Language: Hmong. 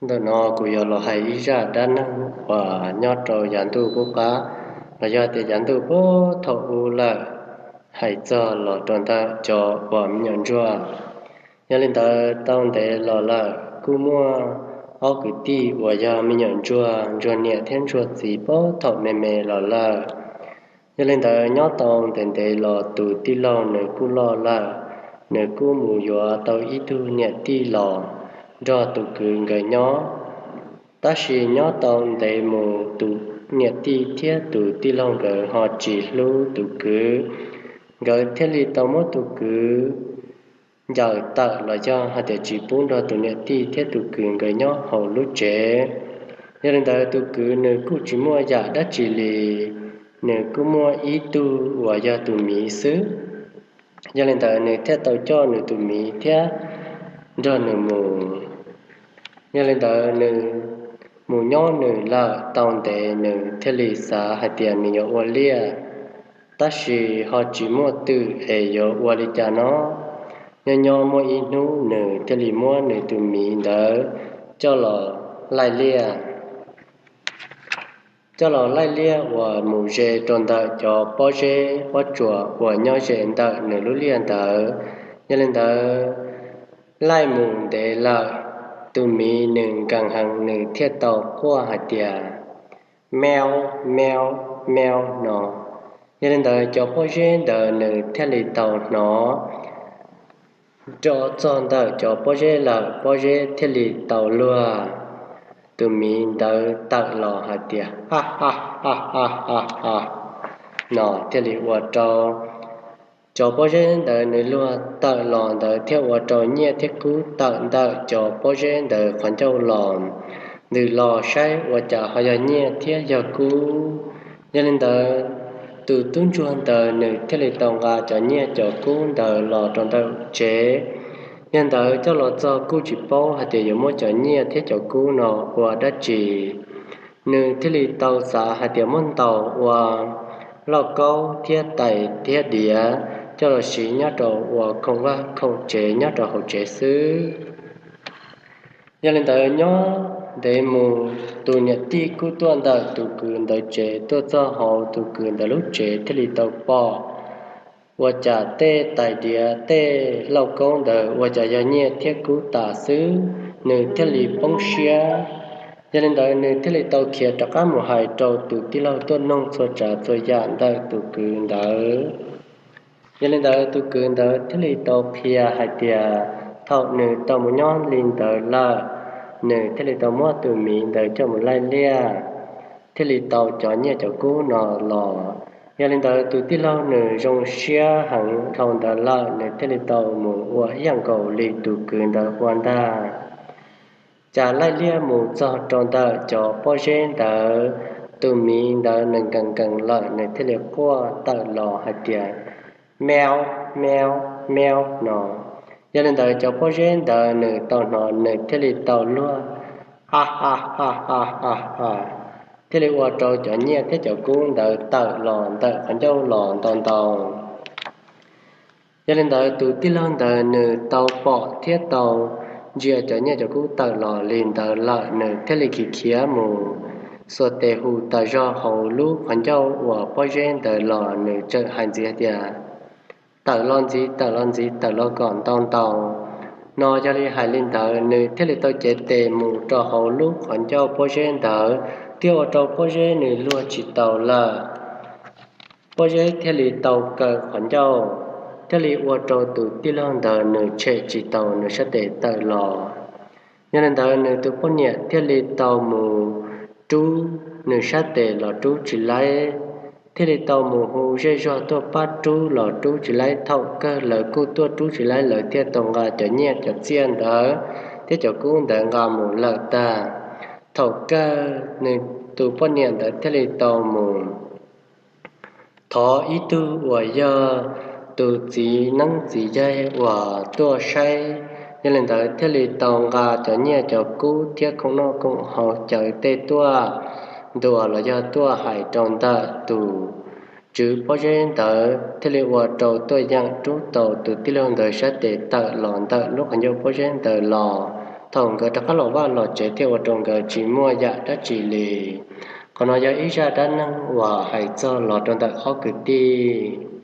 Ntawm no kuv yuav los hais ib zaj dab neeg uas nyob rau yav ntuj qub qab, los yog tias yav ntuj puag thaum ub lawm, hais txog los rau ntawm cov uas me nyuam ntsuag. Yog li ntawd tau ntev los lawm kuj muaj ob kwv tij uas yog me nyuam ntsuag, ntsuag niam thiab ntsuag txiv puag thaum me me los lawm. Yog li ntawd nyob tau ntev ntev los tus tij laug nws kuj loj lawm, nws kuj mus yuav tau ib tug niam tij los nrog tus kwv nkawd nyob. Tab sis nyob tau ntev mus tus niam tij thiab tus tij laug nkawd ho tsis hlub tus kwv, nkawd thiaj li tau muab tus kwv ncaws tawm los yog hais tias tsis pub nrog tus niam tij thiab tus kwv nkawd nyob hauv lub tsev. Yog li ntawd tus kwv nws kuj tsis muaj yam dab tsi li, nws kuj muaj ib tug uas yog tus miv xwb. Yog li ntawd nws thiaj tau coj nws tus miv thiab nrog nws mus. Yog li ntawd nws mus nyob nws lawm tau ntev nws thiaj li xav hais tias nws yuav ua liaj, tab sis ho tsis muaj twm es yuav ua li cas no. Nyob nyob muaj ib hnub nws thiaj li muab nws tus miv ntawd coj los laij liaj. Coj los laij liaj uas mus ze rau ntawm cov pob zeb pob tsuas uas nyob ze ntawm nws lub liaj ntawd. Yog li ntawd laij mus ntev lawm, tus miv nws nkees heev nws thiaj tau quaj hais tias, Meow, meow, meow no. Yog li ntawd cov pob zeb ntawd nws thiaj li tau hnov rov txog ntawm cov pob zeb lawm, pob zeb thiaj li tau luag tus miv ntawd tawm los hais tias, Ha ha ha ha ha ha no thiaj li ua rau cov pob zeb ntawd nws luag tawm los ntawd thiaj ua rau nyiaj thiab kub tawm ntawm cov pob zeb ntawd qhov ncauj los. Ntws los saib ua cas ho yog nyiaj thiab yog kub. Yog li ntawd tus tub ntsuag ntawd nws thiaj li tau nqa cov nyiaj cov kub ntawd los rau ntawm tsev. Yog ntawd coj los txog kuj tsis paub hais tias yuav muab cov nyiaj thiab cov kub no ua dab tsi. Nws thiaj li tau xav hais tias muab ntaus ua lauj kaub thiab tais thiab diav coj los siv nyob rau ua khoom vaj khoom tsev nyob rau hauv tsev xwb. Yog li ntawd nyob ntev mus tus niam tij kuj tuaj ntawm tus kwv ntawd tsev tuaj txog hauv tus kwv ntawd lub tsev thiaj li tau pom ua cas tej tais diav tej lauj kaub ntawd ua cas yog nyiaj thiab kub tas xwb, nws thiaj li poob siab. Yog li ntawd nws thiaj li tau khiav rov qab mus hais rau tus tij laug tuaj noog txhua tsav txhua yam ntawm tus kwv ntawd. Yog li ntawd tus kwv ntawd thiaj li tau qhia hais tias thaum nws tau mus nyob li ntawd lawm, nws thiaj li tau muab tus miv ntawd coj mus laij liaj, thiaj li tau cov nyiaj cov kub no los. Yog li ntawd tus tij laug nws zoo siab heev dhau ntawd lawm, nws thiaj li tau mus ua ib yam nkaus li tus kwv ntawd ua ntag. Cas laij liaj mus txog rau ntawm cov pob zeb ntawd, tus miv ntawd nws nkees nkees lawm nws thiaj li quaj tawm los hais tias, Meow, meow, meow no. Yog li ntawd cov pob zeb ntawd nws tau hnov nws thiaj li tau luag, Ha ha ha ha ha ha, thiaj li ua rau cov nyiaj thiab cov kub ntawd tawm los ntawm qhov ncauj los ntau ntau. Yog li ntawd tus tij laug ntawd nws tau pom thiab tau ntsia cov nyiaj cov kub tawm los li ntawd lawm nws thiaj li khiav khiav mus xuas tes hu tas zog hauv lub qhov ncauj uas pob zeb ntawd los nws txawm hais ntxiv hais tias, Tawm los ntxiv, tawm los ntxiv, tawm los kom ntau ntau no. Yog li hais li ntawd nws thiaj li tau cev tes mus rau hauv lub qhov ncauj pob zeb ntawd thiaj ua rau pob zeb nws luag tsis tau lawm. Pob zeb thiaj li tau kaw qhov ncauj, thiaj li ua rau tus tij laug ntawd nws tshem tsis tau nws sab tes tawm los. Yog li ntawd nws tus poj niam thiaj li tau mus rub nws sab tes los rub tsis laib, thiaj li tau mus hu zej zog tuaj pab rub los rub tsis laib, thaum kawg lawv kuj tuaj rub tsis laib lawv thiaj tau nqa cov nyiaj cov txiaj ntawd thiab cov kub ntawd nqa mus lawm tag. Thaum kawg nws tus poj niam ntawd thiaj li tau mus thov ib tug uas yog tus txiv neeb txiv yaig uas tuaj saib. Yog li ntawd thiaj li tau nqa cov nyiaj cov kub thiab khoom noj khoom haus cawv tej tuaj ntuas los yog tuaj hais rau ntawm tus tswv pob zeb ntawd thiaj li ua rau tuaj yeem rub tau tus tij laug ntawd sab tes tawm los ntawm lub qhov ncauj pob zeb ntawd los. Thaum nkawd rov qab los vaj los tsev thiaj ua rau nkawd tsis muaj yam dab tsi li. Qhov no yog ib zaj dab neeg uas hais txog los rau ntawm ob kwv tij.